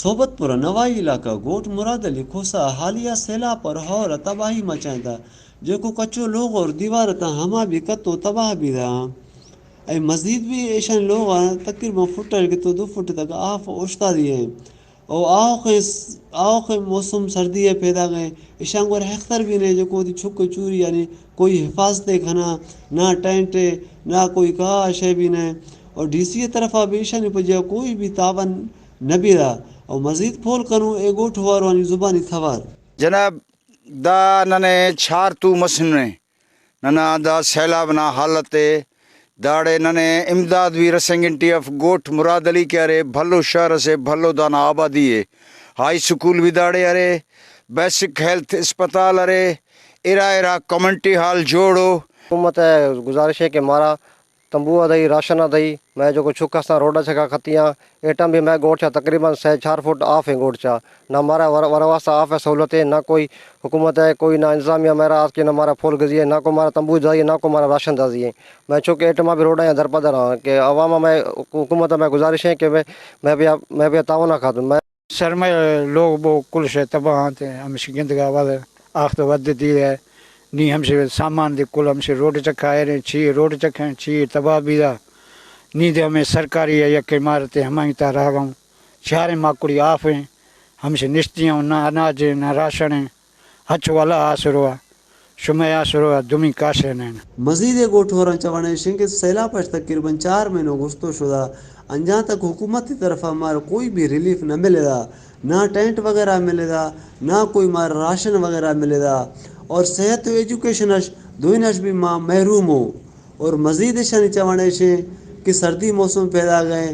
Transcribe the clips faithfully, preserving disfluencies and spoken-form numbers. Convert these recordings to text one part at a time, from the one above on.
صحبت پورہ نوائی علاقہ گوٹھ مراد علی کھوسہ حالیہ سیلاب اور ہور تباہی مچائتا، جیکو کچو لوغ اور دیوار تا ہما بھی کتو تباہ بیدہ۔ اے مزید بھی ایشان لوغ آ تقریباً فٹ اٹ گتو دو فٹ تک آف اوشتادی ء۔ او آخ آخ موسم سردی ء پیدا گئے، ایشان گور ہختر بھی نے، جو کو دی چھک چوری یعنی کوئی حفاظت ء کھنا، نہ ٹینٹ ء، نہ کوئی کہا شے بھی نے۔ اور ڈی سی ء طرفا بھی ایشانی پجیا کوئی بھی تعاون نہ بیرہ۔ او مزید پول کنو اے گوٹھ واروانی زبانی توار۔ جناب، دا ننے چھار تو مسنے، ننا دا سیلاب نا حالت ء۔ داڑے ننے امداد بھی رسینگنٹی اف۔ گوٹھ مراد علی کہ ارے، بھلو شہر اسے، بھلو دانا آبادی ء۔ ہائی سکول بھی داڑے ارے، بیسک ہیلتھ اسپتال ارے، ارا ارا کمیونٹی ہال جوڑو۔ حکومت ء گزارش ء کہ مارا تمبو آ دئی، راشن آ دئی، مئے جو کوئی چھک اساں روڈ آ چکا ختیاں، ایٹم بھی مئے گوٹھ چا تقریباً سے چار فٹ آف ہیں گوٹھ چا۔ نہ مارا ور-، وروا واسطہ آف ہے سہولت ہے، نہ کوئی حکومت ہے، کوئی نہ انتظامیہ مارا آتکے، نہ مارا پھول گزی ہے، نہ کوئی مارا تمبو دازی ہے، نہ کوئی مارا راشن دازی ہے۔ مئے چھک ایٹم آ بھی روڈ آ درپدر آں کہ عوام آ مئے حکومت آ مئے گزارش ہے کہ مئے، مئے بھی آ، مئے بھی آ تعاون آ خاطر مئے سر، مئے لوغ بوغ کل شے تباہ آن تے ہمیشہ گندگا ود آخت ود دیرہ۔ نی ہمشے سامان دے کل ہمشے روڈ چکا ایرے، چی روڈ چکا چی تباہ بیدا۔ نی دے ہمیں سرکاری یا یک عمارت ہمائی تا راغم چارے ماکڑی آف ہیں، ہمشے نشتی ہیں، نہ اناج ہے، نہ راشن ہے۔ ہچ والا آسرو آ، شمئے آسرو آ دمی کاشہ نین۔ مزید ء گوٹھ ہوران چوان ایشن کہ سیلاب اٹ تقریباً چار مہینو گزتو شدہ، انجان تک حکومت تی طرفا مار کوئی بھی ریلیف نہ ملے دا، نہ ٹینٹ وغیرہ ملے دا، نہ کوئی مار راشن وغیرہ ملے دا، اور صحت و ایجوکیشن اش دوئین اش بھی ما محروم ہو۔ اور مزید ایشانی چوان ایشے کہ سردی موسم پیدا گئے،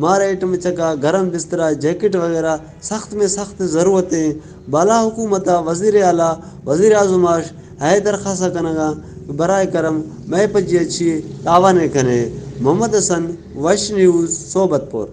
مارا ایٹم چکا گرم بسترہ، جیکٹ وغیرہ سخت میں سخت ضرورت ہیں۔ بالا حکومت آ وزیر اعلیٰ، وزیر اعظم آش ہے درخواست کنگا کہ برائے کرم مئے پجی اچھی تعاون کنے۔ محمد حسن، ویسٹ نیوز، صحبت پور۔